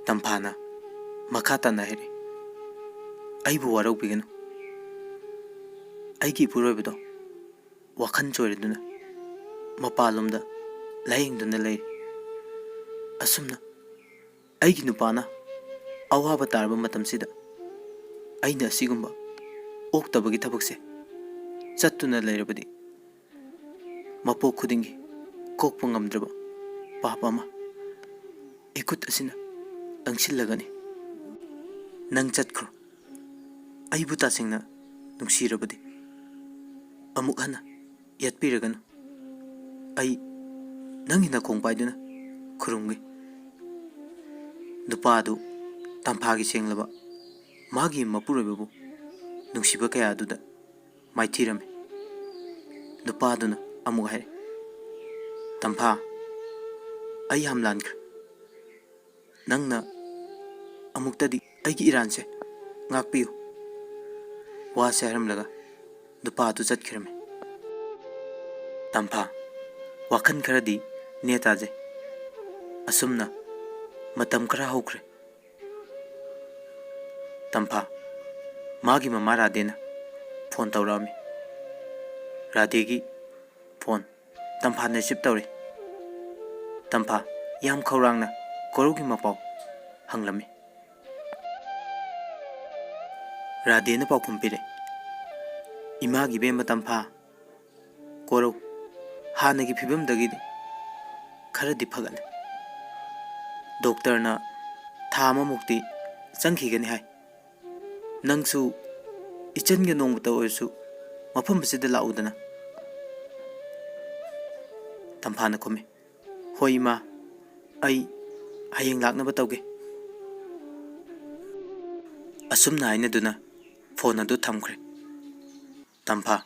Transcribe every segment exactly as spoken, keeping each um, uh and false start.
ꯇꯝꯐꯥꯅ ꯃꯈꯥ ꯇꯥꯅ ꯍꯥꯏꯔꯛꯏ, "ꯑꯩꯕꯨ ꯋꯥꯔꯧꯕꯤꯒꯅꯨ꯫ ꯑꯩꯒꯤ ꯏꯄꯨꯔꯣꯏꯕꯗꯣ ꯋꯥꯈꯜ ꯆꯣꯏꯔꯗꯨꯅ ꯃꯄꯥꯟꯂꯣꯝꯗ ꯂꯥꯌꯦꯡꯗꯨꯅ ꯂꯩꯔꯤ꯫ ꯑꯁꯨꯝꯅ ꯑꯩꯒꯤ ꯅꯨꯄꯥꯅ ꯑꯋꯥꯕ ꯇꯥꯔꯕ ꯃꯇꯝꯁꯤꯗ ꯑꯩꯅ ꯑꯁꯤꯒꯨꯝꯕ ꯑꯣꯛꯇꯕꯒꯤ ꯊꯕꯛꯁꯦ ꯆꯠꯇꯨꯅ ꯂꯩꯔꯕꯗꯤ ꯃꯄꯣꯛ ꯈꯨꯗꯤꯡꯒꯤ ꯀꯣꯛꯄ ꯉꯝꯗ꯭ꯔꯕ ꯄꯥꯞ ꯑꯃ ꯏꯈꯨꯠ ꯑꯁꯤꯅ ꯂꯪꯁꯤꯜꯂꯒꯅꯤ꯫ ꯅꯪ ꯆꯠꯈ꯭ꯔꯣ꯫ ꯑꯩꯕꯨ ꯇꯁꯦꯡꯅ ꯅꯨꯡꯁꯤꯔꯕꯗꯤ ꯑꯃꯨꯛ ꯍꯟꯅ ꯌꯦꯠꯄꯤꯔꯒꯅꯨ꯫ ꯑꯩ ꯅꯪꯒꯤ ꯅꯈꯣꯡ ꯄꯥꯏꯗꯨꯅ ꯈꯨꯔꯨꯝꯒꯦ꯫" ꯅꯨꯄꯥ ꯑꯗꯨ ꯇꯝꯐꯥꯒꯤ ꯁꯦꯡꯂꯕ ꯃꯥꯒꯤ ꯃꯄꯨꯔꯣꯏꯕꯕꯨ ꯅꯨꯡꯁꯤꯕ ꯀꯌꯥ ꯑꯗꯨꯗ ꯃꯥꯏꯊꯤꯔꯝꯃꯤ꯫ ꯅꯨꯄꯥ ꯑꯗꯨꯅ ꯑꯃꯨꯛ ꯍꯥꯏꯔꯦ, "ꯇꯝꯐꯥ, ꯑꯩ ꯌꯥꯝ ꯂꯥꯟꯈ꯭ꯔꯦ꯫ ꯅꯪꯅ ꯑꯃꯨꯛꯇꯗꯤ ꯑꯩꯒꯤ ꯏꯔꯥꯟꯁꯦ ꯉꯥꯛꯄꯤꯌꯨ꯫" ꯋꯥꯁꯦ ꯍꯥꯏꯔꯝꯂꯒ ꯅꯨꯄꯥ ꯑꯗꯨ ꯆꯠꯈꯤꯔꯝꯃꯤ꯫ ꯇꯝꯐꯥ, ꯋꯥꯈꯜ ꯈꯔꯗꯤ ꯅꯦ ꯇꯥꯖꯩ꯫ ꯑꯁꯨꯝꯅ ꯃꯇꯝ ꯈꯔ ꯍꯧꯈ꯭ꯔꯦ꯫ ꯇꯝꯐꯥ, ꯃꯥꯒꯤ ꯃꯃꯥ ꯔꯥꯙꯦꯅ ꯐꯣꯟ ꯇꯧꯔꯛꯑꯝꯃꯤ꯫ ꯔꯥꯙꯦꯒꯤ ꯐꯣꯟ ꯇꯝꯐꯥꯅ ꯔꯤꯁꯤꯞ ꯇꯧꯔꯦ꯫ ꯇꯝꯐꯥ ꯌꯥꯝ ꯈꯧꯔꯥꯡꯅ ꯀꯣꯔꯧꯒꯤ ꯃꯄꯥꯎ ꯍꯪꯂꯝꯃꯤ꯫ ꯔꯥꯙꯦꯅ ꯄꯥꯎꯈꯨꯝ ꯄꯤꯔꯦ, "ꯏꯃꯥꯒꯤ ꯏꯕꯦꯝꯃ ꯇꯝꯐꯥ, ꯀꯣꯔꯧ ꯍꯥꯟꯅꯒꯤ ꯐꯤꯕꯝꯗꯒꯤꯗꯤ ꯈꯔꯗꯤ ꯐꯒꯠꯂꯦ꯫ ꯗꯣꯛꯇꯔꯅ ꯊꯥ ꯑꯃꯃꯨꯛꯇꯤ ꯆꯪꯈꯤꯒꯅꯤ ꯍꯥꯏ꯫ ꯅꯪꯁꯨ ꯏꯆꯟꯒ ꯅꯣꯡꯃꯇ ꯑꯣꯏꯔꯁꯨ ꯃꯐꯝ ꯑꯁꯤꯗ ꯂꯥꯛꯎꯗꯅ꯫" ꯇꯝꯐꯥꯅ ꯈꯨꯝꯃꯤ, "ꯍꯣꯏ ꯏꯃꯥ, ꯑꯩ ꯍꯌꯦꯡ ꯂꯥꯛꯅꯕ ꯇꯧꯒꯦ꯫" ꯑꯁꯨꯝꯅ ꯍꯥꯏꯅꯗꯨꯅ ꯐꯣꯟ ꯑꯗꯨ ꯊꯝꯈ꯭ꯔꯦ꯫ ꯇꯝꯐꯥ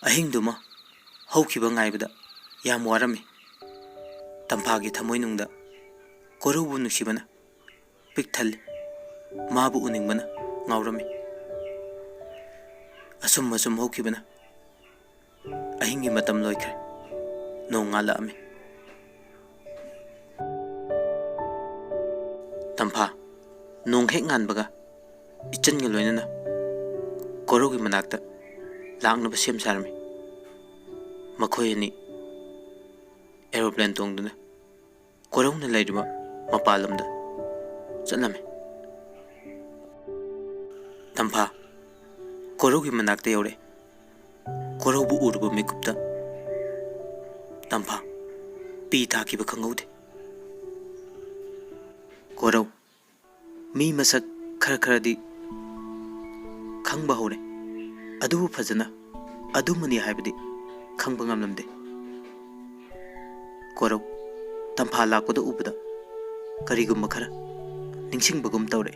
ꯑꯍꯤꯡꯗꯨꯃ ꯍꯧꯈꯤꯕ ꯉꯥꯏꯕꯗ ꯌꯥꯝ ꯋꯥꯔꯝꯃꯤ꯫ ꯇꯝꯐꯥꯒꯤ ꯊꯃꯣꯏꯅꯨꯡꯗ ꯀꯣꯔꯧꯕꯨ ꯅꯨꯡꯁꯤꯕꯅ ꯄꯤꯛ ꯊꯜꯂꯤ꯫ ꯃꯥꯕꯨ ꯎꯅꯤꯡꯕꯅ ꯉꯥꯎꯔꯝꯃꯤ꯫ ꯑꯁꯨꯝ ꯑꯁꯨꯝ ꯍꯧꯈꯤꯕꯅ ꯑꯍꯤꯡꯒꯤ ꯃꯇꯝ ꯂꯣꯏꯈ꯭ꯔꯦ꯫ ꯅꯣꯡ ꯉꯥꯜꯂꯛꯑꯝꯃꯤ꯫ ꯇꯝꯐꯥ ꯅꯣꯡ ꯍꯦꯛ ꯉꯥꯟꯕꯒ ꯏꯆꯟꯒ ꯂꯣꯏꯅꯅ ꯀꯣꯔꯧꯒꯤ ꯃꯅꯥꯛꯇ ꯂꯥꯛꯅꯕ ꯁꯦꯝ ꯁꯥꯔꯝꯃꯤ꯫ ꯃꯈꯣꯏ ꯑꯅꯤ ꯑꯦꯔꯣꯄ꯭ꯂꯦꯟ ꯇꯣꯡꯗꯨꯅ ꯀꯣꯔꯧꯅ ꯂꯩꯔꯤꯕ ꯃꯄꯥꯟ ꯂꯝꯗ ꯆꯠꯂꯝꯃꯤ꯫ ꯇꯝꯐꯥ ꯀꯣꯔꯧꯒꯤ ꯃꯅꯥꯛꯇ ꯌꯧꯔꯛꯑꯦ꯫ ꯀꯣꯔꯧꯕꯨ ꯎꯔꯨꯕ ꯃꯤꯀꯨꯞꯇ ꯇꯝꯐꯥ ꯄꯤ ꯇꯥꯈꯤꯕ ꯈꯪꯍꯧꯗꯦ꯫ ꯀꯣꯔꯧ ꯃꯤ ꯃꯁꯛ ꯈꯔ ꯈꯔꯗꯤ ꯈꯪꯕ ꯍꯧꯔꯦ, ꯑꯗꯨꯕꯨ ꯐꯖꯅ ꯑꯗꯨꯃꯅꯤ ꯍꯥꯏꯕꯗꯤ ꯈꯪꯕ ꯉꯝꯂꯝꯗꯦ꯫ ꯀꯣꯔꯧ ꯇꯝꯐꯥ ꯂꯥꯛꯄꯗ ꯎꯕꯗ ꯀꯔꯤꯒꯨꯝꯕ ꯈꯔ ꯅꯤꯡꯁꯤꯡꯕꯒꯨꯝ ꯇꯧꯔꯦ꯫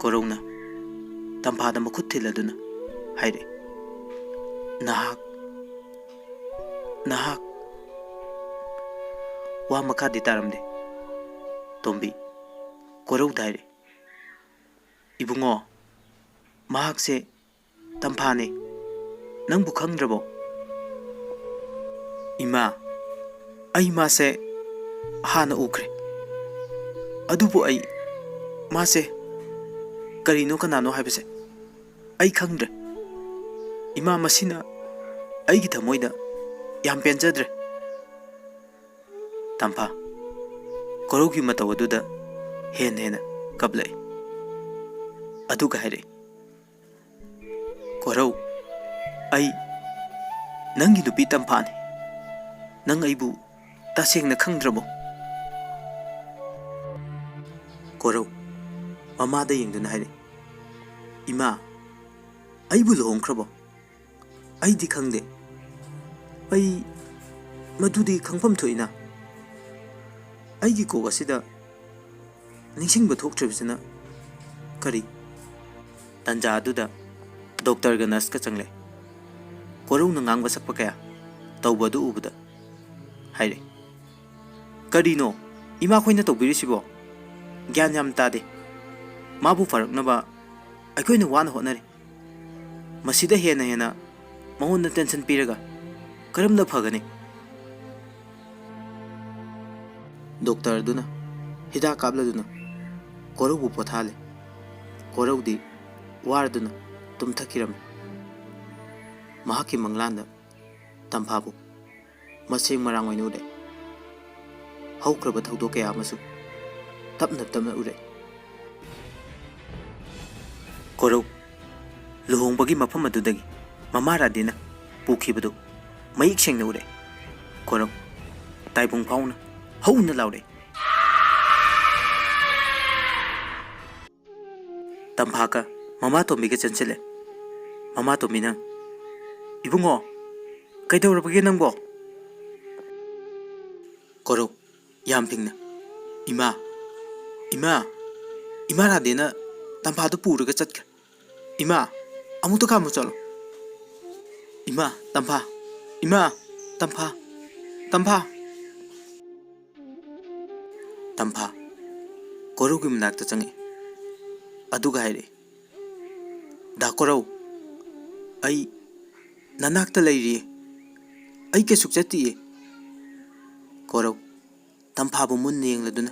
ꯀꯣꯔꯧꯅ ꯇꯝꯐꯥꯗ ꯃꯈꯨꯠ ꯊꯤꯜꯂꯗꯨꯅ ꯍꯥꯏꯔꯛꯏ, "ꯅꯍꯥꯛ, ꯅꯍꯥꯛ꯫" ꯋꯥ ꯃꯈꯥꯗꯤ ꯇꯥꯔꯝꯗꯦ꯫ ꯇꯣꯝꯕꯤ ꯀꯣꯔꯧꯗ ꯍꯥꯏꯔꯛꯏ, "ꯏꯕꯨꯡꯉꯣ, ꯃꯍꯥꯛꯁꯦ ꯇꯝꯐꯥꯅꯦ꯫ ꯅꯪꯕꯨ ꯈꯪꯗ꯭ꯔꯕꯣ?" "ꯏꯃꯥ, ꯑꯩ ꯃꯥꯁꯦ ꯍꯥꯟꯅ ꯎꯈ꯭ꯔꯦ꯫ ꯑꯗꯨꯕꯨ ꯑꯩ ꯃꯥꯁꯦ ꯀꯔꯤꯅꯣ ꯀꯅꯥꯅꯣ ꯍꯥꯏꯕꯁꯦ ꯑꯩ ꯈꯪꯗ꯭ꯔꯦ꯫ ꯏꯃꯥ, ꯃꯁꯤꯅ ꯑꯩꯒꯤ ꯊꯃꯣꯏꯗ ꯌꯥꯝ ꯄꯦꯟꯖꯗ꯭ꯔꯦ꯫" ꯇꯝꯐꯥ ꯀꯣꯔꯧꯒꯤ ꯃꯇꯧ ꯑꯗꯨꯗ ꯍꯦꯟꯅ ꯍꯦꯟꯅ ꯀꯞꯂꯛꯏ꯫ ꯑꯗꯨꯒ ꯍꯥꯏꯔꯛꯏ, "ꯀꯣꯔꯧ, ꯑꯩ ꯅꯪꯒꯤ ꯅꯨꯄꯤ ꯇꯝꯐꯥꯅꯤ꯫ ꯅꯪ ꯑꯩꯕꯨ ꯇꯁꯦꯡꯅ ꯈꯪꯗ꯭ꯔꯕꯣ?" ꯀꯣꯔꯧ ꯃꯃꯥꯗ ꯌꯦꯡꯗꯨꯅ ꯍꯥꯏꯔꯛꯏ, "ꯏꯃꯥ, ꯑꯩꯕꯨ ꯂꯨꯍꯣꯡꯈ꯭ꯔꯕꯣ? ꯑꯩꯗꯤ ꯈꯪꯗꯦ꯫ ꯑꯩ ꯃꯗꯨꯗꯤ ꯈꯪꯐꯝ ꯊꯣꯛꯏꯅ꯫ ꯑꯩꯒꯤ ꯀꯣꯛ ꯑꯁꯤꯗ ꯅꯤꯡꯁꯤꯡꯕ ꯊꯣꯛꯇ꯭ꯔꯤꯕꯁꯤꯅ ꯀꯔꯤ?" ꯇꯥꯟꯖꯥ ꯑꯗꯨꯗ ꯗꯣꯛꯇꯔꯒ ꯅꯔꯁꯀ ꯆꯪꯂꯦ꯫ ꯀꯣꯔꯧꯅ ꯉꯥꯡꯕ ꯁꯛꯄ ꯀꯌꯥ ꯇꯧꯕ ꯑꯗꯨ ꯎꯕꯗ ꯍꯥꯏꯔꯦ, "ꯀꯔꯤꯅꯣ ꯏꯃꯥꯈꯣꯏꯅ ꯇꯧꯕꯤꯔꯤꯁꯤꯕꯣ? ꯒ꯭ꯌꯥꯟ ꯌꯥꯝ ꯇꯥꯗꯦ꯫ ꯃꯥꯕꯨ ꯐꯔꯛꯅꯕ ꯑꯩꯈꯣꯏꯅ ꯋꯥꯅ ꯍꯣꯠꯅꯔꯤ꯫ ꯃꯁꯤꯗ ꯍꯦꯟꯅ ꯍꯦꯟꯅ ꯃꯉꯣꯟꯗ ꯇꯦꯟꯁꯟ ꯄꯤꯔꯒ ꯀꯔꯝꯅ ꯐꯒꯅꯤ?" ꯗꯣꯛꯇꯔ ꯑꯗꯨꯅ ꯍꯤꯗꯥꯛ ꯀꯥꯞꯂꯗꯨꯅ ꯀꯣꯔꯧꯕꯨ ꯄꯣꯊꯥꯍꯜꯂꯦ꯫ ꯀꯣꯔꯧꯗꯤ ꯋꯥꯔꯗꯨꯅ ꯇꯨꯝꯊꯈꯤꯔꯝꯃꯤ꯫ ꯃꯍꯥꯛꯀꯤ ꯃꯪꯂꯥꯟꯗ ꯇꯝꯐꯥꯕꯨ ꯃꯁꯦꯡ ꯃꯔꯥꯡ ꯑꯣꯏꯅ ꯎꯔꯦ꯫ ꯍꯧꯈ꯭ꯔꯕ ꯊꯧꯗꯣꯛ ꯀꯌꯥ ꯑꯃꯁꯨ ꯇꯞꯅ ꯇꯞꯅ ꯎꯔꯦ꯫ ꯀꯣꯔꯧ ꯂꯨꯍꯣꯡꯕꯒꯤ ꯃꯐꯝ ꯑꯗꯨꯗꯒꯤ ꯃꯃꯥ ꯔꯥꯙꯦꯅ ꯄꯨꯈꯤꯕꯗꯨ ꯃꯌꯦꯛ ꯁꯦꯡꯅ ꯎꯔꯦ꯫ ꯀꯣꯔꯧ ꯇꯥꯏꯕꯪ ꯐꯥꯎꯅ ꯍꯧꯅ ꯂꯥꯎꯔꯦ꯫ ꯇꯝꯐꯥꯒ ꯃꯃꯥ ꯇꯣꯝꯕꯤꯒ ꯆꯪꯁꯤꯜꯂꯦ꯫ ꯃꯃꯥ ꯇꯣꯝꯕꯤꯅ, "ꯏꯕꯨꯡꯉꯣ, ꯀꯩꯗꯧꯔꯕꯒꯦ ꯅꯪꯕꯣ?" ꯀꯣꯔꯧ ꯌꯥꯝ ꯐꯤꯡꯅ, "ꯏꯃꯥ, ꯏꯃꯥ, ꯏꯃꯥ ꯔꯥꯙꯦꯅ ꯇꯝꯐꯥꯗꯨ ꯄꯨꯔꯒ ꯆꯠꯈ꯭ꯔꯦ꯫ ꯏꯃꯥ, ꯑꯃꯨꯛꯇ ꯈꯥꯝꯃꯨ ꯆꯠꯂꯣ꯫ ꯏꯃꯥ, ꯇꯝꯐꯥ, ꯏꯃꯥ, ꯇꯝꯐꯥ, ꯇꯝꯐꯥ꯫" ꯇꯝꯐꯥ ꯀꯣꯔꯧꯒꯤ ꯃꯅꯥꯛꯇ ꯆꯪꯉꯛꯏ꯫ ꯑꯗꯨꯒ ꯍꯥꯏꯔꯛꯏ, "ꯗꯥ ꯀꯣꯔꯧ, ꯑꯩ ꯅꯅꯥꯛꯇ ꯂꯩꯔꯤꯌꯦ꯫ ꯑꯩ ꯀꯩꯁꯨ ꯆꯠꯇꯤꯌꯦ꯫" ꯀꯣꯔꯧ ꯇꯝꯐꯥꯕꯨ ꯃꯨꯟꯅ ꯌꯦꯡꯂꯗꯨꯅ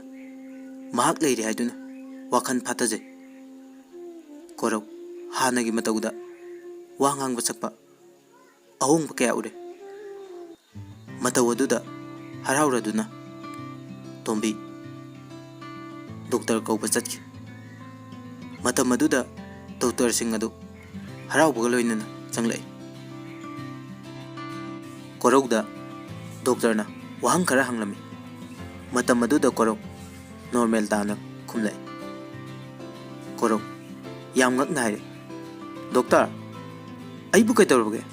ꯃꯍꯥꯛ ꯂꯩꯔꯤ ꯍꯥꯏꯗꯨꯅ ꯋꯥꯈꯜ ꯐꯥꯊꯖꯩ꯫ ꯀꯣꯔꯧ ꯍꯥꯟꯅꯒꯤ ꯃꯇꯧꯗ ꯋꯥ ꯉꯥꯡꯕ ꯁꯛꯄ ꯑꯍꯣꯡꯕ ꯀꯌꯥ ꯎꯔꯦ꯫ ꯃꯇꯧ ꯑꯗꯨꯗ ꯍꯔꯥꯎꯔꯗꯨꯅ ꯇꯣꯝꯕꯤ ꯗꯣꯛꯇꯔ ꯀꯧꯕ ꯆꯠꯈꯤ꯫ ꯃꯇꯝ ꯑꯗꯨꯗ ꯗꯣꯛꯇꯔꯁꯤꯡ ꯑꯗꯨ ꯍꯔꯥꯎꯕꯒ ꯂꯣꯏꯅꯅ ꯆꯪꯂꯛꯏ꯫ ꯀꯣꯔꯧꯗ ꯗꯣꯛꯇꯔꯅ ꯋꯥꯍꯪ ꯈꯔ ꯍꯪꯂꯝꯃꯤ꯫ ꯃꯇꯝ ꯑꯗꯨꯗ ꯀꯣꯔꯧ ꯅꯣꯔꯃꯦꯜ ꯇꯥꯅ ꯈꯨꯝꯂꯛꯏ꯫ ꯀꯣꯔꯧ ꯌꯥꯝ ꯉꯛꯅ ꯍꯥꯏꯔꯛꯏ, "ꯗꯣꯛꯇꯔ, ꯑꯩꯕꯨ ꯀꯩꯗꯧꯔꯕꯒꯦ?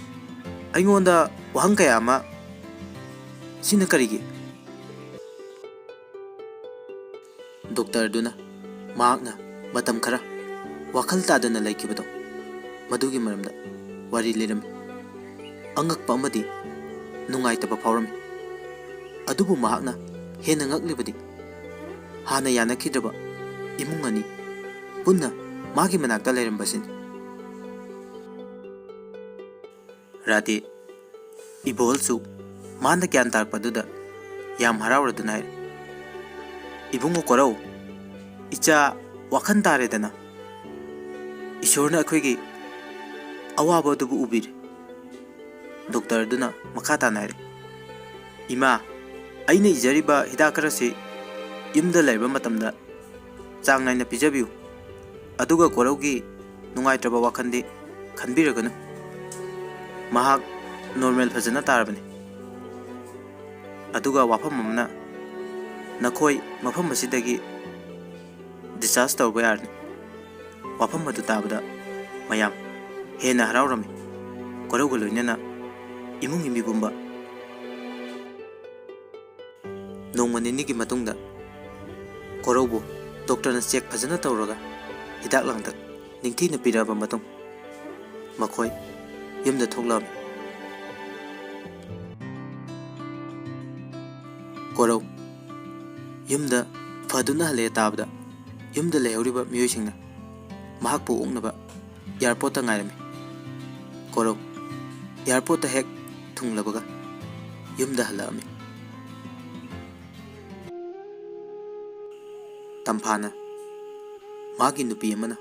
ꯑꯩꯉꯣꯟꯗ ꯋꯥꯍꯪ ꯀꯌꯥ ꯑꯃ, ꯁꯤꯅ ꯀꯔꯤꯒꯤ?" ꯗꯣꯛꯇꯔꯗꯨꯅ ꯃꯍꯥꯛꯅ ꯃꯇꯝ ꯈꯔ ꯋꯥꯈꯜ ꯇꯥꯗꯅ ꯂꯩꯈꯤꯕꯗꯣ, ꯃꯗꯨꯒꯤ ꯃꯔꯝꯗ ꯋꯥꯔꯤ ꯂꯤꯔꯝꯃꯤ꯫ ꯑꯉꯛꯄ ꯑꯃꯗꯤ ꯅꯨꯡꯉꯥꯏꯇꯕ ꯐꯥꯎꯔꯝꯃꯤ꯫ ꯑꯗꯨꯕꯨ ꯃꯍꯥꯛꯅ ꯍꯦꯟꯅ ꯉꯛꯂꯤꯕꯗꯤ ꯍꯥꯟꯅ ꯌꯥꯅꯈꯤꯗ꯭ꯔꯕ ꯏꯃꯨꯡ ꯑꯅꯤ ꯄꯨꯟꯅ ꯃꯥꯒꯤ ꯃꯅꯥꯛꯇ ꯂꯩꯔꯝꯕꯁꯤꯅꯤ꯫ ꯔꯥꯙꯦ, ꯏꯕꯣꯍꯜꯁꯨ ꯃꯥꯅ ꯒ꯭ꯌꯥꯟ ꯇꯥꯔꯛꯄꯗꯨꯗ ꯌꯥꯝ ꯍꯔꯥꯎꯔꯗꯨꯅ ꯍꯥꯏꯔꯦ, "ꯏꯕꯨꯡꯉꯣ ꯀꯣꯔꯧ, ꯏꯆꯥ ꯋꯥꯈꯜ ꯇꯥꯔꯦꯗꯅ꯫ ꯏꯁꯣꯔꯅ ꯑꯩꯈꯣꯏꯒꯤ ꯑꯋꯥꯕ ꯑꯗꯨꯕꯨ ꯎꯕꯤꯔꯦ꯫" ꯗꯣꯛꯇꯔ ꯑꯗꯨꯅ ꯃꯈꯥ ꯇꯥꯅ ꯍꯥꯏꯔꯛꯏ, "ꯏꯃꯥ, ꯑꯩꯅ ꯏꯖꯔꯤꯕ ꯍꯤꯗꯥꯛ ꯈꯔꯁꯤ ꯌꯨꯝꯗ ꯂꯩꯔꯕ ꯃꯇꯝꯗ ꯆꯥꯡ ꯅꯥꯏꯅ ꯄꯤꯖꯕꯤꯌꯨ꯫ ꯑꯗꯨꯒ ꯀꯣꯔꯧꯒꯤ ꯅꯨꯡꯉꯥꯏꯇ꯭ꯔꯕ ꯋꯥꯈꯜꯗꯤ ꯈꯟꯕꯤꯔꯒꯅꯨ꯫ ꯃꯍꯥꯛ ꯅꯣꯔꯃꯦꯜ ꯐꯖꯅ ꯇꯥꯔꯕꯅꯤ꯫ ꯑꯗꯨꯒ ꯋꯥꯐꯝ ꯑꯃꯅ, ꯅꯈꯣꯏ ꯃꯐꯝ ꯑꯁꯤꯗꯒꯤ ꯗꯤꯁꯆꯥꯔꯖ ꯇꯧꯕ ꯌꯥꯔꯅꯤ꯫" ꯋꯥꯐꯝ ꯑꯗꯨ ꯇꯥꯕꯗ ꯃꯌꯥꯝ ꯍꯦꯟꯅ ꯍꯔꯥꯎꯔꯝꯃꯤ꯫ ꯀꯣꯔꯧꯒ ꯂꯣꯏꯅꯅ ꯏꯃꯨꯡꯒꯤ ꯃꯤꯄꯨꯝꯕ꯫ ꯅꯣꯡꯃ ꯅꯤꯅꯤꯒꯤ ꯃꯇꯨꯡꯗ ꯀꯣꯔꯧꯕꯨ ꯗꯣꯛꯇꯔꯅ ꯆꯦꯛ ꯐꯖꯅ ꯇꯧꯔꯒ ꯍꯤꯗꯥꯛ ꯂꯥꯡꯊꯛ ꯅꯤꯡꯊꯤꯅ ꯄꯤꯔꯛꯑꯕ ꯃꯇꯨꯡ ꯃꯈꯣꯏ ꯌꯨꯝꯗ ꯊꯣꯛꯂꯛꯑꯝꯃꯤ꯫ ꯀꯣꯔꯧ ꯌꯨꯝꯗ ꯐꯗꯨꯅ ꯍꯜꯂꯛꯑꯦ ꯇꯥꯕꯗ ꯌꯨꯝꯗ ꯂꯩꯍꯧꯔꯤꯕ ꯃꯤꯑꯣꯏꯁꯤꯡꯅ ꯃꯍꯥꯛꯄꯨ ꯑꯣꯛꯅꯕ ꯑꯦꯌꯥꯔꯄꯣꯔꯠꯇ ꯉꯥꯏꯔꯝꯃꯤ꯫ ꯀꯣꯔꯧ ꯑꯦꯌꯥꯔꯄꯣꯔꯠꯇ ꯍꯦꯛ ꯊꯨꯡꯂꯕꯒ ꯌꯨꯝꯗ ꯍꯜꯂꯛꯑꯝꯃꯤ꯫ ꯇꯝꯐꯥꯅ ꯃꯥꯒꯤ ꯅꯨꯄꯤ ꯑꯃꯅ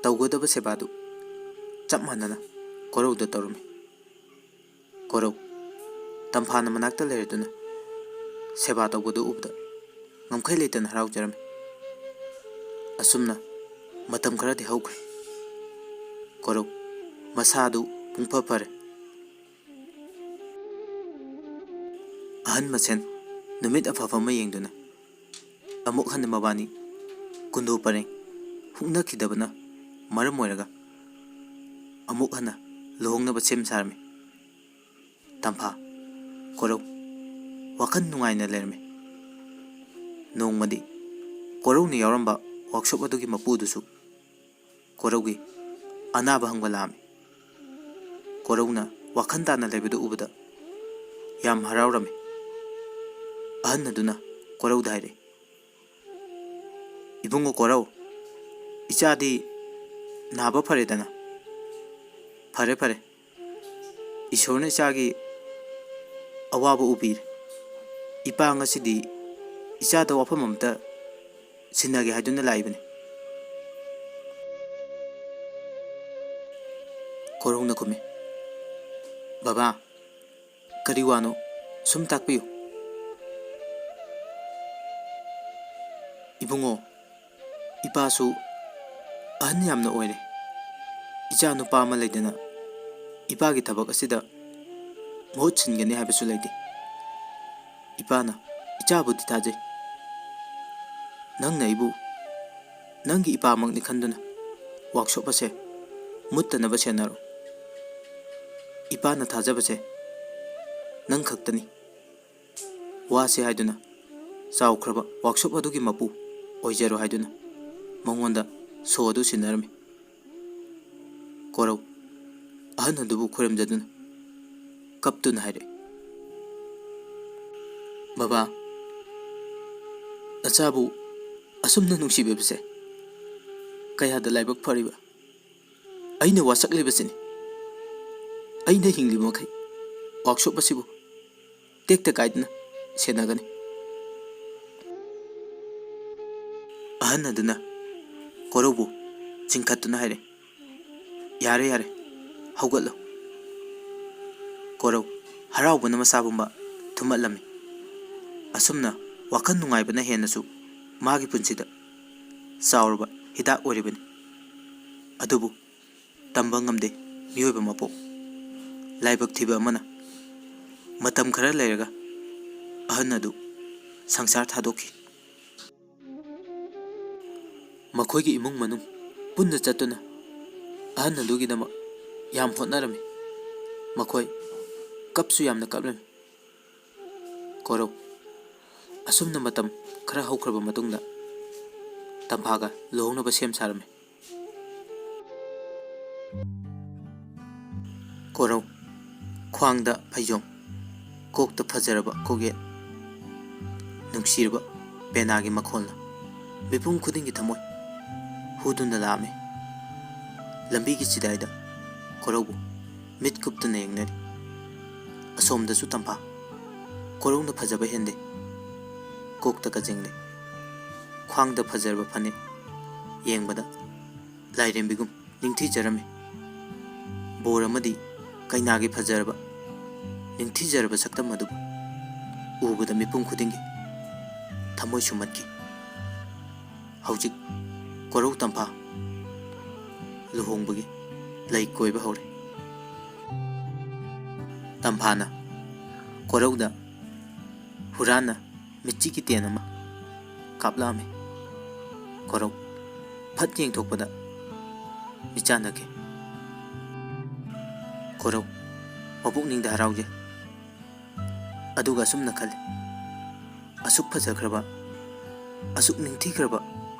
ꯇꯧꯒꯗꯕ ꯁꯦꯕꯥꯗꯨ ꯆꯞ ꯃꯥꯟꯅꯅ ꯀꯣꯔꯧꯗ ꯇꯧꯔꯝꯃꯤ꯫ ꯀꯣꯔꯧ ꯇꯝꯐꯥꯅ ꯃꯅꯥꯛꯇ ꯂꯩꯔꯗꯨꯅ ꯁꯦꯕꯥ ꯇꯧꯕꯗꯨ ꯎꯕꯗ ꯉꯝꯈꯩ ꯂꯩꯇꯅ ꯍꯔꯥꯎꯖꯔꯝꯃꯤ꯫ ꯑꯁꯨꯝꯅ ꯃꯇꯝ ꯈꯔꯗꯤ ꯍꯧꯈ꯭ꯔꯦ꯫ ꯀꯣꯔꯧ ꯃꯁꯥꯗꯨ ꯄꯨꯡꯐ ꯐꯔꯦ꯫ ꯑꯍꯟ ꯃꯁꯦꯟ ꯅꯨꯃꯤꯠ ꯑꯐꯕ ꯑꯃ ꯌꯦꯡꯗꯨꯅ ꯑꯃꯨꯛ ꯍꯟꯅ ꯃꯕꯥꯅꯤ ꯀꯨꯟꯗꯣ ꯄꯔꯦꯡ ꯍꯨꯛꯅꯈꯤꯗꯕꯅ ꯃꯔꯝ ꯑꯣꯏꯔꯒ ꯑꯃꯨꯛ ꯍꯟꯅ ꯂꯨꯍꯣꯡꯅꯕ ꯁꯦꯝ ꯁꯥꯔꯝꯃꯤ꯫ ꯇꯝꯐꯥ ꯀꯣꯔꯧ ꯋꯥꯈꯜ ꯅꯨꯡꯉꯥꯏꯅ ꯂꯩꯔꯝꯃꯤ꯫ ꯅꯣꯡꯃꯗꯤ ꯀꯣꯔꯧꯅ ꯌꯥꯎꯔꯝꯕ ꯋꯥꯛꯁꯣꯞ ꯑꯗꯨꯒꯤ ꯃꯄꯨꯗꯨꯁꯨ ꯀꯣꯔꯧꯒꯤ ꯑꯅꯥꯕ ꯍꯪꯕ ꯂꯥꯛꯑꯝꯃꯤ꯫ ꯀꯣꯔꯧꯅ ꯋꯥꯈꯜ ꯇꯥꯅ ꯂꯩꯕꯗꯨ ꯎꯕꯗ ꯌꯥꯝ ꯍꯔꯥꯎꯔꯝꯃꯤ꯫ ꯑꯍꯟ ꯑꯗꯨꯅ ꯀꯣꯔꯧꯗ ꯍꯥꯏꯔꯛꯏ, "ꯏꯕꯨꯡꯉꯣ ꯀꯣꯔꯧ, ꯏꯆꯥꯗꯤ ꯅꯥꯕ ꯐꯔꯦꯗꯅ?" "ꯐꯔꯦ, ꯐꯔꯦ꯫ ꯏꯁꯣꯔꯅ ꯏꯆꯥꯒꯤ ꯑꯋꯥꯕ ꯎꯕꯤꯔꯦ꯫ ꯏꯄꯥ ꯉꯁꯤꯗꯤ ꯏꯆꯥꯗ ꯋꯥꯐꯝ ꯑꯝꯇ ꯁꯤꯟꯅꯒꯦ ꯍꯥꯏꯗꯨꯅ ꯂꯥꯛꯏꯕꯅꯤ꯫ ꯀꯣꯔꯧꯅ ꯈꯨꯝꯃꯤ, "ꯕꯕꯥ, ꯀꯔꯤ ꯋꯥꯅꯣ? ꯁꯨꯝ ꯇꯥꯛꯄꯤꯌꯨ꯫" "ꯏꯕꯨꯡꯉꯣ, ꯏꯄꯥꯁꯨ ꯑꯍꯟ ꯌꯥꯝꯅ ꯑꯣꯏꯔꯦ꯫ ꯏꯆꯥ ꯅꯨꯄꯥ ꯑꯃ ꯂꯩꯗꯅ ꯏꯄꯥꯒꯤ ꯊꯕꯛ ꯑꯁꯤꯗ ꯃꯍꯨꯠ ꯁꯤꯟꯒꯅꯤ ꯍꯥꯏꯕꯁꯨ ꯂꯩꯇꯦ꯫ ꯏꯄꯥꯅ ꯏꯆꯥꯕꯨꯗꯤ ꯊꯥꯖꯩ꯫ ꯅꯪꯅ ꯑꯩꯕꯨ ꯅꯪꯒꯤ ꯏꯄꯥꯃꯛꯅꯤ ꯈꯟꯗꯨꯅ ꯋꯥꯛꯁꯣꯞ ꯑꯁꯦ ꯃꯨꯠꯇꯅꯕ ꯁꯦꯟꯅꯔꯣ꯫ ꯏꯄꯥꯅ ꯊꯥꯖꯕꯁꯦ ꯅꯪ ꯈꯛꯇꯅꯤ꯫" ꯋꯥꯁꯦ ꯍꯥꯏꯗꯨꯅ ꯆꯥꯎꯈ꯭ꯔꯕ ꯋꯥꯛꯁꯣꯞ ꯑꯗꯨꯒꯤ ꯃꯄꯨ ꯑꯣꯏꯖꯔꯣ ꯍꯥꯏꯗꯨꯅ ꯃꯉꯣꯟꯗ ꯁꯣ ꯑꯗꯨ ꯁꯤꯟꯅꯔꯝꯃꯤ꯫ ꯀꯣꯔꯧ ꯑꯍꯟ ꯑꯗꯨꯕꯨ ꯈꯨꯔꯨꯝꯖꯗꯨꯅ ꯀꯞꯇꯨꯅ ꯍꯥꯏꯔꯛꯏ, "ꯕꯕꯥ, ꯅꯆꯥꯕꯨ ꯑꯁꯨꯝꯅ ꯅꯨꯡꯁꯤꯕꯤꯕꯁꯦ ꯀꯌꯥꯗ ꯂꯥꯏꯕꯛ ꯐꯔꯤꯕ꯫ ꯑꯩꯅ ꯋꯥꯁꯛꯂꯤꯕꯁꯤꯅꯤ꯫ ꯑꯩꯅ ꯍꯤꯡꯂꯤꯕ ꯃꯈꯩ ꯋꯥꯛꯁꯣꯞ ꯑꯁꯤꯕꯨ ꯇꯦꯛꯇ ꯀꯥꯏꯗꯅ ꯁꯦꯟꯅꯒꯅꯤ꯫" ꯑꯍꯟ ꯑꯗꯨꯅ ꯀꯣꯔꯧꯕꯨ ꯆꯤꯡꯈꯠꯇꯨꯅ ꯍꯥꯏꯔꯦ, "ꯌꯥꯔꯦ, ꯌꯥꯔꯦ, ꯍꯧꯒꯠꯂꯣ꯫" ꯀꯣꯔꯧ ꯍꯔꯥꯎꯕꯅ ꯃꯁꯥ ꯄꯨꯝꯕ ꯊꯨꯝꯍꯠꯂꯝꯃꯤ꯫ ꯑꯁꯨꯝꯅ ꯋꯥꯈꯜ ꯅꯨꯡꯉꯥꯏꯕꯅ ꯍꯦꯟꯅꯁꯨ ꯃꯥꯒꯤ ꯄꯨꯟꯁꯤꯗ ꯆꯥꯎꯔꯕ ꯍꯤꯗꯥꯛ ꯑꯣꯏꯔꯤꯕꯅꯤ꯫ ꯑꯗꯨꯕꯨ ꯇꯝꯕ ꯉꯝꯗꯦ ꯃꯤꯑꯣꯏꯕ ꯃꯄꯣꯛ꯫ ꯂꯥꯏꯕꯛ ꯊꯤꯕ ꯑꯃꯅ ꯃꯇꯝ ꯈꯔ ꯂꯩꯔꯒ ꯑꯍꯟ ꯑꯗꯨ ꯁꯪꯁꯥꯔ ꯊꯥꯗꯣꯛꯈꯤ꯫ ꯃꯈꯣꯏꯒꯤ ꯏꯃꯨꯡ ꯃꯅꯨꯡ ꯄꯨꯟꯅ ꯆꯠꯇꯨꯅ ꯑꯍꯟ ꯑꯗꯨꯒꯤꯗꯃꯛ ꯌꯥꯝ ꯍꯣꯠꯅꯔꯝꯃꯤ꯫ ꯃꯈꯣꯏ ꯀꯞꯁꯨ ꯌꯥꯝꯅ ꯀꯞꯂꯝꯃꯤ꯫ ꯀꯣꯔꯧ ꯑꯁꯨꯝꯅ ꯃꯇꯝ ꯈꯔ ꯍꯧꯈ꯭ꯔꯕ ꯃꯇꯨꯡꯗ ꯇꯝꯐꯥꯒ ꯂꯨꯍꯣꯡꯅꯕ ꯁꯦꯝ ꯁꯥꯔꯝꯃꯤ꯫ ꯀꯣꯔꯧ ꯈ꯭ꯋꯥꯡꯗ ꯐꯩꯖꯣꯝ, ꯀꯣꯛꯇ ꯐꯖꯔꯕ ꯀꯣꯛꯌꯦꯠ, ꯅꯨꯡꯁꯤꯔꯕ ꯄꯦꯅꯥꯒꯤ ꯃꯈꯣꯜꯅ ꯃꯤꯄꯨꯝ ꯈꯨꯗꯤꯡꯒꯤ ꯊꯃꯣꯏ ꯍꯨꯗꯨꯅ ꯂꯥꯛꯑꯝꯃꯤ꯫ ꯂꯝꯕꯤꯒꯤ ꯆꯤꯗꯥꯏꯗ ꯀꯣꯔꯧꯕꯨ ꯃꯤꯠ ꯀꯨꯞꯇꯅ ꯌꯦꯡꯅꯔꯤ꯫ ꯑꯁꯣꯝꯗꯁꯨ ꯇꯝꯐꯥ꯫ ꯀꯣꯔꯧꯅ ꯐꯖꯕ ꯍꯦꯟꯗꯦ꯫ ꯀꯣꯛꯇ ꯀꯖꯦꯡꯂꯩ, ꯈ꯭ꯋꯥꯡꯗ ꯐꯖꯔꯕ ꯐꯅꯦꯛ, ꯌꯦꯡꯕꯗ ꯂꯥꯏꯔꯦꯝꯕꯤꯒꯨꯝ ꯅꯤꯡꯊꯤꯖꯔꯝꯃꯤ꯫ ꯕꯣꯔ ꯑꯃꯗꯤ ꯀꯩꯅꯥꯒꯤ ꯐꯖꯔꯕ, ꯅꯤꯡꯊꯤꯖꯔꯕ ꯁꯛꯇꯝ ꯑꯗꯨꯕꯨ ꯎꯕꯗ ꯃꯤꯄꯨꯝ ꯈꯨꯗꯤꯡꯒꯤ ꯊꯃꯣꯏ ꯁꯨꯝꯍꯠꯈꯤ꯫ ꯍꯧꯖꯤꯛ ꯀꯣꯔꯧ ꯇꯝꯐꯥ ꯂꯨꯍꯣꯡꯕꯒꯤ ꯂꯩ ꯀꯣꯏꯕ ꯍꯧꯔꯦ꯫ ꯇꯝꯐꯥꯅ ꯀꯣꯔꯧꯗ ꯍꯨꯔꯥꯟꯅ ꯃꯤꯠꯆꯤꯒꯤ ꯇꯦꯟ ꯑꯃ ꯀꯥꯞꯂꯛꯑꯝꯃꯤ꯫ ꯀꯣꯔꯧ ꯐꯠ ꯌꯦꯡꯊꯣꯛꯄꯗ ꯃꯤꯆꯥꯟꯅꯈꯤ꯫ ꯀꯣꯔꯧ ꯃꯄꯨꯛꯅꯤꯡꯗ ꯍꯔꯥꯎꯖꯩ꯫ ꯑꯗꯨꯒ ꯑꯁꯨꯝꯅ ꯈꯜꯂꯤ, "ꯑꯁꯨꯛ ꯐꯖꯈ꯭ꯔꯕ, ꯑꯁꯨꯛ ꯅꯤꯡꯊꯤꯈ꯭ꯔꯕ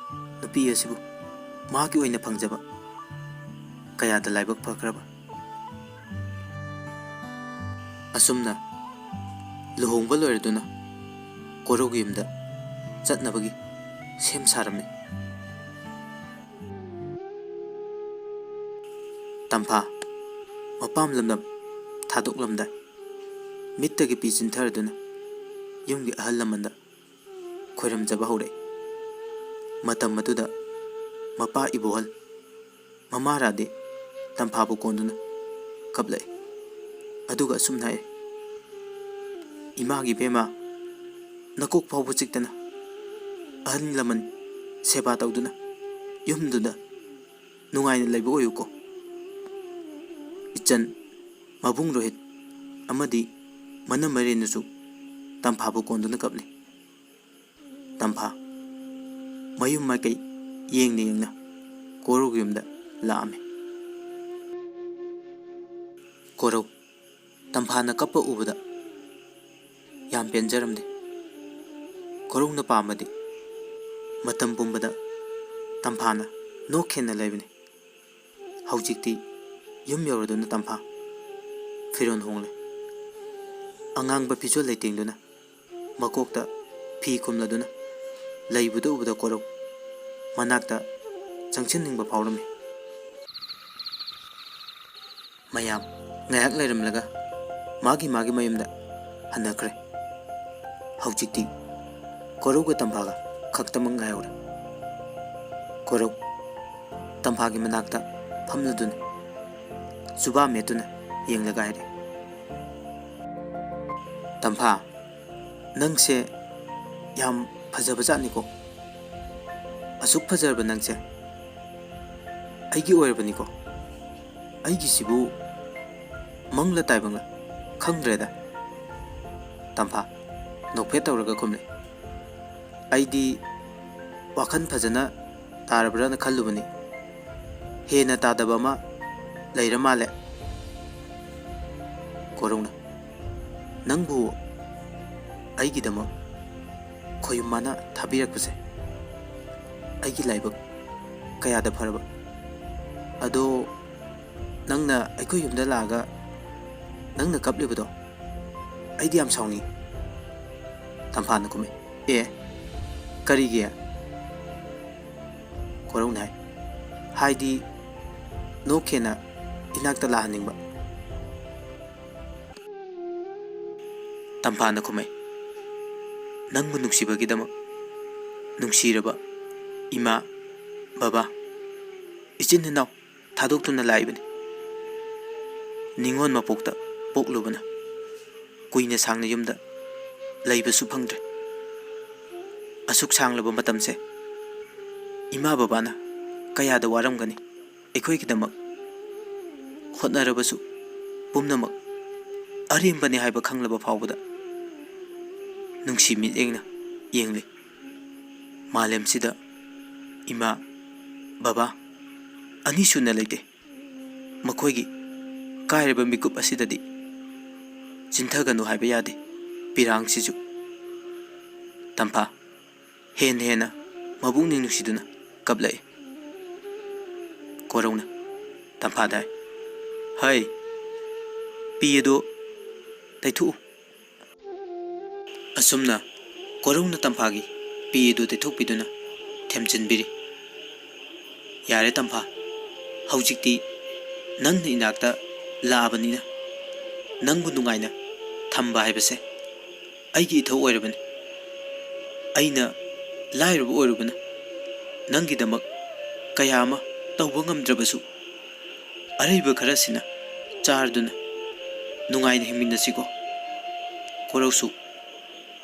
ꯅꯨꯄꯤ ꯑꯁꯤꯕꯨ ꯃꯍꯥꯛꯀꯤ ꯑꯣꯏꯅ ꯐꯪꯖꯕ ꯀꯌꯥꯗ ꯂꯥꯏꯕꯛ ꯐꯈ꯭ꯔꯕ!" ꯑꯁꯨꯝꯅ ꯂꯨꯍꯣꯡꯕ ꯂꯣꯏꯔꯗꯨꯅ ꯀꯣꯔꯧꯒꯤ ꯌꯨꯝꯗ ꯆꯠꯅꯕꯒꯤ ꯁꯦꯝ ꯁꯥꯔꯝꯃꯤ꯫ ꯇꯝꯐꯥ ꯃꯄꯥꯝ ꯂꯝꯗꯝ ꯊꯥꯗꯣꯛꯂꯝꯗꯥꯏ, ꯃꯤꯠꯇꯒꯤ ꯄꯤ ꯆꯤꯟꯊꯔꯗꯨꯅ ꯌꯨꯝꯒꯤ ꯑꯍꯜ ꯂꯃꯟꯗ ꯈꯣꯏꯔꯝꯖꯕ ꯍꯧꯔꯛꯏ꯫ ꯃꯇꯝ ꯑꯗꯨꯗ ꯃꯄꯥ ꯏꯕꯣꯍꯜ, ꯃꯃꯥ ꯔꯥꯙꯦ ꯇꯝꯐꯥꯕꯨ ꯀꯣꯟꯗꯨꯅ ꯀꯞꯂꯛꯏ꯫ ꯑꯗꯨꯒ ꯑꯁꯨꯝꯅ ꯍꯥꯏ, "ꯏꯃꯥꯒꯤ ꯏꯕꯦꯝꯃ, ꯅꯀꯣꯛ ꯐꯥꯎꯕ ꯆꯤꯛꯇꯅ ꯑꯍꯜ ꯂꯃꯟ ꯁꯦꯕꯥ ꯇꯧꯗꯨꯅ ꯌꯨꯝꯗꯨꯗ ꯅꯨꯡꯉꯥꯏꯅ ꯂꯩꯕ ꯑꯣꯏꯌꯨꯀꯣ꯫" ꯏꯆꯟ ꯃꯕꯨꯡ ꯔꯣꯍꯤꯠ ꯑꯃꯗꯤ ꯃꯅꯝꯃ ꯔꯦꯅꯨꯁꯨ ꯇꯝꯐꯥꯕꯨ ꯀꯣꯟꯗꯨꯅ ꯀꯞꯂꯤ꯫ ꯇꯝꯐꯥ ꯃꯌꯨꯝ ꯃꯥꯏꯀꯩ ꯌꯦꯡꯅ ꯌꯦꯡꯅ ꯀꯣꯔꯧꯒꯤ ꯌꯨꯝꯗ ꯂꯥꯛꯑꯝꯃꯤ꯫ ꯀꯣꯔꯧ ꯇꯝꯐꯥꯅ ꯀꯞꯄ ꯎꯕꯗ ꯌꯥꯝ ꯄꯦꯟꯖꯔꯝꯗꯦ꯫ ꯀꯣꯔꯧꯅ ꯄꯥꯝꯕꯗꯤ ꯃꯇꯝ ꯄꯨꯝꯕꯗ ꯇꯝꯐꯥꯅ ꯅꯣꯛꯈꯦꯅ ꯂꯩꯕꯅꯤ꯫ ꯍꯧꯖꯤꯛꯇꯤ ꯌꯨꯝ ꯌꯧꯔꯗꯨꯅ ꯇꯝꯐꯥ ꯐꯤꯔꯣꯜ ꯍꯣꯡꯂꯦ꯫ ꯑꯉꯥꯡꯕ ꯐꯤꯖꯣꯜ ꯂꯩꯇꯦꯡꯗꯨꯅ ꯃꯀꯣꯛꯇ ꯐꯤ ꯈꯨꯝꯂꯗꯨꯅ ꯂꯩꯕꯗꯨ ꯎꯕꯗ ꯀꯣꯔꯧ ꯃꯅꯥꯛꯇ ꯆꯪꯁꯤꯟꯅꯤꯡꯕ ꯐꯥꯎꯔꯝꯃꯤ꯫ ꯃꯌꯥꯝ ꯉꯥꯏꯍꯥꯛ ꯂꯩꯔꯝꯂꯒ ꯃꯥꯒꯤ ꯃꯥꯒꯤ ꯃꯌꯨꯝꯗ ꯍꯟꯅꯈ꯭ꯔꯦ꯫ ꯍꯧꯖꯤꯛꯇꯤ ꯀꯣꯔꯧꯒ ꯇꯝꯐꯥꯒ ꯈꯛꯇꯃꯛ ꯉꯥꯏꯍꯧꯔꯦ꯫ ꯀꯣꯔꯧ ꯇꯝꯐꯥꯒꯤ ꯃꯅꯥꯛꯇ ꯐꯝꯂꯗꯨꯅ ꯆꯨꯕꯥ ꯃꯦꯠꯇꯨꯅ ꯌꯦꯡꯂꯒ ꯍꯥꯏꯔꯦ, "ꯇꯝꯐꯥ, ꯅꯪꯁꯦ ꯌꯥꯝ ꯐꯖꯕꯖꯥꯠꯅꯤꯀꯣ꯫ ꯑꯁꯨꯛ ꯐꯖꯔꯕ ꯅꯪꯁꯦ ꯑꯩꯒꯤ ꯑꯣꯏꯔꯕꯅꯤꯀꯣ꯫ ꯑꯩꯒꯤꯁꯤꯕꯨ ꯃꯪꯂ ꯇꯥꯏꯕꯪꯂ ꯈꯪꯗ꯭ꯔꯦꯗ꯫" ꯇꯝꯐꯥ ꯅꯣꯛꯐꯦꯠ ꯇꯧꯔꯒ ꯈꯨꯝꯂꯦ, "ꯑꯩꯗꯤ ꯋꯥꯈꯜ ꯐꯖꯅ ꯇꯥꯔꯕ꯭ꯔꯥꯅ ꯈꯜꯂꯨꯕꯅꯤ꯫ ꯍꯦꯟꯅ ꯇꯥꯗꯕ ꯑꯃ ꯂꯩꯔ ꯃꯥꯜꯂꯦ꯫" ꯀꯣꯔꯧꯅ, "ꯅꯪꯕꯨ ꯑꯩꯒꯤꯗꯃꯛ ꯈꯣꯌꯨꯝ ꯃꯥꯅ ꯊꯥꯕꯤꯔꯛꯄꯁꯦ ꯑꯩꯒꯤ ꯂꯥꯏꯕꯛ ꯀꯌꯥꯗ ꯐꯔꯕ꯫ ꯑꯗꯣ ꯅꯪꯅ ꯑꯩꯈꯣꯏ ꯌꯨꯝꯗ ꯂꯥꯛꯑꯒ ꯅꯪꯅ ꯀꯞꯂꯤꯕꯗꯣ ꯑꯩꯗꯤ ꯌꯥꯝ ꯁꯥꯎꯅꯤꯡꯉꯤ꯫" ꯇꯝꯐꯥꯅ ꯈꯨꯝꯃꯤ, "ꯑꯦ, ꯀꯔꯤꯒꯤ?" ꯀꯣꯔꯧꯅ ꯍꯥꯏ, "ꯍꯥꯏꯗꯤ ꯅꯣꯛꯈꯦꯅ ꯏꯅꯥꯛꯇ ꯂꯥꯛꯍꯟꯅꯤꯡꯕ꯫" ꯇꯝꯐꯥꯅ ꯈꯨꯝꯃꯩ, "ꯅꯪꯕꯨ ꯅꯨꯡꯁꯤꯕꯒꯤꯗꯃꯛ ꯅꯨꯡꯁꯤꯔꯕ ꯏꯃꯥ, ꯕꯕꯥ, ꯏꯆꯤꯟ ꯏꯅꯥꯎ ꯊꯥꯗꯣꯛꯇꯨꯅ ꯂꯥꯛꯏꯕꯅꯤ꯫ ꯅꯤꯉꯣꯜ ꯃꯄꯣꯛꯇ ꯄꯣꯛꯂꯨꯕꯅ ꯀꯨꯏꯅ ꯁꯥꯡꯅ ꯌꯨꯝꯗ ꯂꯩꯕꯁꯨ ꯐꯪꯗ꯭ꯔꯦ꯫ ꯑꯁꯨꯛ ꯁꯥꯡꯂꯕ ꯃꯇꯝꯁꯦ ꯏꯃꯥ ꯕꯕꯥꯅ ꯀꯌꯥꯗ ꯋꯥꯔꯝꯒꯅꯤ꯫ ꯑꯩꯈꯣꯏꯒꯤꯗꯃꯛ ꯍꯣꯠꯅꯔꯕꯁꯨ ꯄꯨꯝꯅꯃꯛ ꯑꯔꯦꯝꯕꯅꯤ ꯍꯥꯏꯕ ꯈꯪꯂꯕ ꯐꯥꯎꯕꯗ ꯅꯨꯡꯁꯤ ꯃꯤꯠꯌꯦꯡꯅ ꯌꯦꯡꯂꯤ꯫ ꯃꯥꯂꯦꯝꯁꯤꯗ ꯏꯃꯥ, ꯕꯕꯥ ꯑꯅꯤ ꯁꯨꯅ ꯂꯩꯇꯦ꯫ ꯃꯈꯣꯏꯒꯤ ꯀꯥꯏꯔꯕ ꯃꯤꯀꯨꯞ ꯑꯁꯤꯗꯗꯤ ꯆꯤꯟꯊꯒꯅꯨ ꯍꯥꯏꯕ ꯌꯥꯗꯦ ꯄꯤꯔꯥꯡꯁꯤꯁꯨ꯫" ꯇꯝꯐꯥ ꯍꯦꯟꯅ ꯍꯦꯟꯅ ꯃꯕꯨꯛꯅꯤꯡ ꯅꯨꯡꯁꯤꯗꯨꯅ ꯀꯞꯂꯛꯏ꯫ ꯀꯣꯔꯧꯅ ꯇꯝꯐꯥꯗ ꯍꯥꯏ, "ꯍꯩ, ꯄꯤ ꯑꯗꯨ ꯇꯩꯊꯣꯛꯎ꯫" ꯑꯁꯨꯝꯅ ꯀꯣꯔꯧꯅ ꯇꯝꯐꯥꯒꯤ ꯄꯤ ꯑꯗꯨ ꯇꯩꯊꯣꯛꯄꯤꯗꯨꯅ ꯊꯦꯝꯖꯤꯟꯕꯤꯔꯤ꯫ "ꯌꯥꯔꯦ ꯇꯝꯐꯥ, ꯍꯧꯖꯤꯛꯇꯤ ꯅꯪꯅ ꯏꯅꯥꯛꯇ ꯂꯥꯛꯑꯕꯅꯤꯅ ꯅꯪꯕꯨ ꯅꯨꯡꯉꯥꯏꯅ ꯊꯝꯕ ꯍꯥꯏꯕꯁꯦ ꯑꯩꯒꯤ ꯏꯊꯧ ꯑꯣꯏꯔꯕꯅꯤ꯫ ꯑꯩꯅ ꯂꯥꯏꯔꯕ ꯑꯣꯏꯔꯨꯕꯅ ꯅꯪꯒꯤꯗꯃꯛ ꯀꯌꯥ ꯑꯃ ꯇꯧꯕ ꯉꯝꯗ꯭ꯔꯕꯁꯨ, ꯑꯔꯩꯕ ꯈꯔꯁꯤꯅ ꯆꯥꯔꯗꯨꯅ ꯅꯨꯡꯉꯥꯏꯅ ꯍꯤꯡꯃꯤꯟꯅꯁꯤꯀꯣ꯫ ꯀꯣꯔꯧꯁꯨ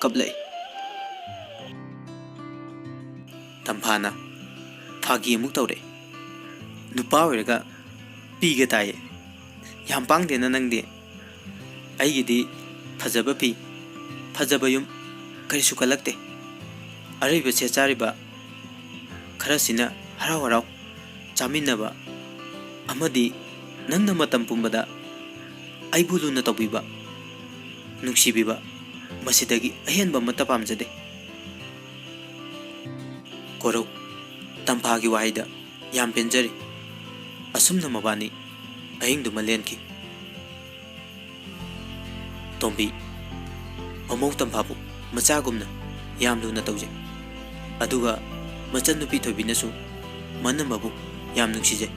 ꯀꯞꯂꯛꯏ꯫ ꯇꯝꯐꯥꯅ ꯐꯥꯒꯤ ꯑꯃꯨꯛ ꯇꯧꯔꯛꯏ꯫ ꯅꯨꯄꯥ ꯑꯣꯏꯔꯒ ꯄꯤꯒ ꯇꯥꯏꯌꯦ꯫ ꯌꯥꯝ ꯄꯥꯡꯗꯦꯅ ꯅꯪꯗꯤ꯫ ꯑꯩꯒꯤꯗꯤ ꯐꯖꯕ ꯐꯤ, ꯐꯖꯕ ꯌꯨꯝ, ꯀꯔꯤꯁꯨ ꯀꯜꯂꯛꯇꯦ꯫ ꯑꯔꯩꯕ ꯁꯦꯠ ꯆꯥꯔꯤꯕ ꯈꯔꯁꯤꯅ ꯍꯔꯥꯎ ꯍꯔꯥꯎ ꯆꯥꯃꯤꯟꯅꯕ ꯑꯃꯗꯤ ꯅꯪꯅ ꯃꯇꯝ ꯄꯨꯝꯕꯗ ꯑꯩꯕꯨ ꯂꯨꯅ ꯇꯧꯕꯤꯕ, ꯅꯨꯡꯁꯤꯕꯤꯕ, ꯃꯁꯤꯗꯒꯤ ꯑꯍꯦꯟꯕ ꯑꯃꯠꯇ ꯄꯥꯝꯖꯗꯦ꯫ ꯀꯣꯔꯧ, ꯇꯝꯐꯥꯒꯤ ꯋꯥꯍꯩꯗ ꯌꯥꯝ ꯄꯦꯟꯖꯔꯤ꯫ ꯑꯁꯨꯝꯅ ꯃꯕꯥꯅꯤ ꯑꯍꯤꯡꯗꯨꯃ ꯂꯦꯟꯈꯤ꯫ ꯇꯣꯝꯕꯤ, ꯃꯃꯧ ꯇꯝꯐꯥꯕꯨ ꯃꯆꯥꯒꯨꯝꯅ ꯌꯥꯝ ꯂꯨꯅ ꯇꯧꯖꯩ꯫ ꯑꯗꯨꯒ ꯃꯆꯟꯅꯨꯄꯤ ꯊꯣꯏꯕꯤꯅꯁꯨ ꯃꯅꯝꯃꯕꯨ ꯌꯥꯝ ꯅꯨꯡꯁꯤꯖꯩ꯫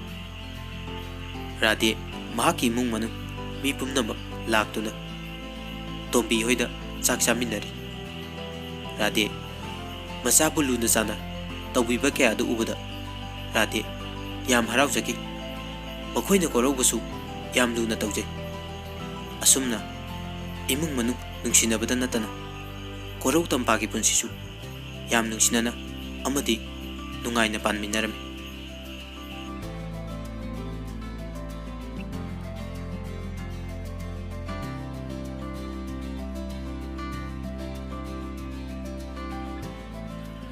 ꯔꯥꯙꯦ, ꯃꯍꯥꯛꯀꯤ ꯏꯃꯨꯡ ꯃꯅꯨꯡ ꯃꯤ ꯄꯨꯝꯅꯃꯛ ꯂꯥꯛꯇꯨꯅ ꯇꯣꯝꯕꯤ ꯍꯣꯏꯗ ꯆꯥꯛ ꯆꯥꯃꯤꯟꯅꯔꯤ꯫ ꯔꯥꯙꯦ, ꯃꯆꯥꯕꯨ ꯂꯨꯅ ꯆꯥꯟꯅ ꯇꯧꯕꯤꯕ ꯀꯌꯥꯗꯨ ꯎꯕꯗ ꯔꯥꯙꯦ ꯌꯥꯝ ꯍꯔꯥꯎꯖꯈꯤ꯫ ꯃꯈꯣꯏꯅ ꯀꯣꯔꯧꯕꯨꯁꯨ ꯌꯥꯝ ꯂꯨꯅ ꯇꯧꯖꯩ꯫ ꯑꯁꯨꯝꯅ ꯏꯃꯨꯡ ꯃꯅꯨꯡ ꯅꯨꯡꯁꯤꯅꯕꯗ ꯅꯠꯇꯅ ꯀꯣꯔꯧ ꯇꯝꯐꯥꯒꯤ ꯄꯨꯟꯁꯤꯁꯨ ꯌꯥꯝ ꯅꯨꯡꯁꯤꯅꯅ ꯑꯃꯗꯤ ꯅꯨꯡꯉꯥꯏꯅ ꯄꯥꯟꯃꯤꯟꯅꯔꯝꯃꯤ꯫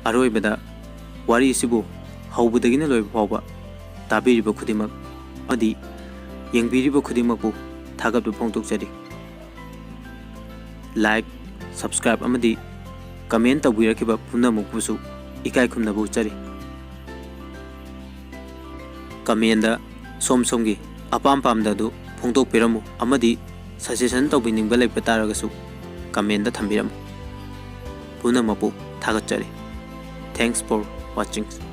ꯑꯔꯣꯏꯕꯗ ꯋꯥꯔꯤ ꯑꯁꯤꯕꯨ ꯍꯧꯕꯗꯒꯤꯅ ꯂꯣꯏꯕ ꯐꯥꯎꯕ ꯇꯥꯕꯤꯔꯤꯕ ꯈꯨꯗꯤꯡꯃꯛ ꯑꯃꯗꯤ ꯌꯦꯡꯕꯤꯔꯤꯕ ꯈꯨꯗꯤꯡꯃꯛꯄꯨ ꯊꯥꯒꯠꯄ ꯐꯣꯡꯗꯣꯛꯆꯔꯤ꯫ Like, subscribe ꯑꯃꯗꯤ comment ꯇꯧꯕꯤꯔꯛꯈꯤꯕ ꯄꯨꯝꯅꯃꯛꯄꯨꯁꯨ ꯏꯀꯥꯏ ꯈꯨꯝꯅꯕ ꯎꯠꯆꯔꯤ꯫ Commentꯗ ꯁꯣꯝ ꯁꯣꯝꯒꯤ ꯑꯄꯥꯝ ꯄꯥꯝꯗ ꯑꯗꯨ ꯐꯣꯡꯗꯣꯛꯄꯤꯔꯝꯃꯨ ꯑꯃꯗꯤ suggestion ꯇꯧꯕꯤꯅꯤꯡꯕ ꯂꯩꯕ ꯇꯥꯔꯒꯁꯨ commentꯗ ꯊꯝꯕꯤꯔꯝꯃꯨ꯫ ꯄꯨꯝꯅꯃꯛꯄꯨ ꯊꯥꯒꯠꯆꯔꯤ꯫ Thanks for watching꯫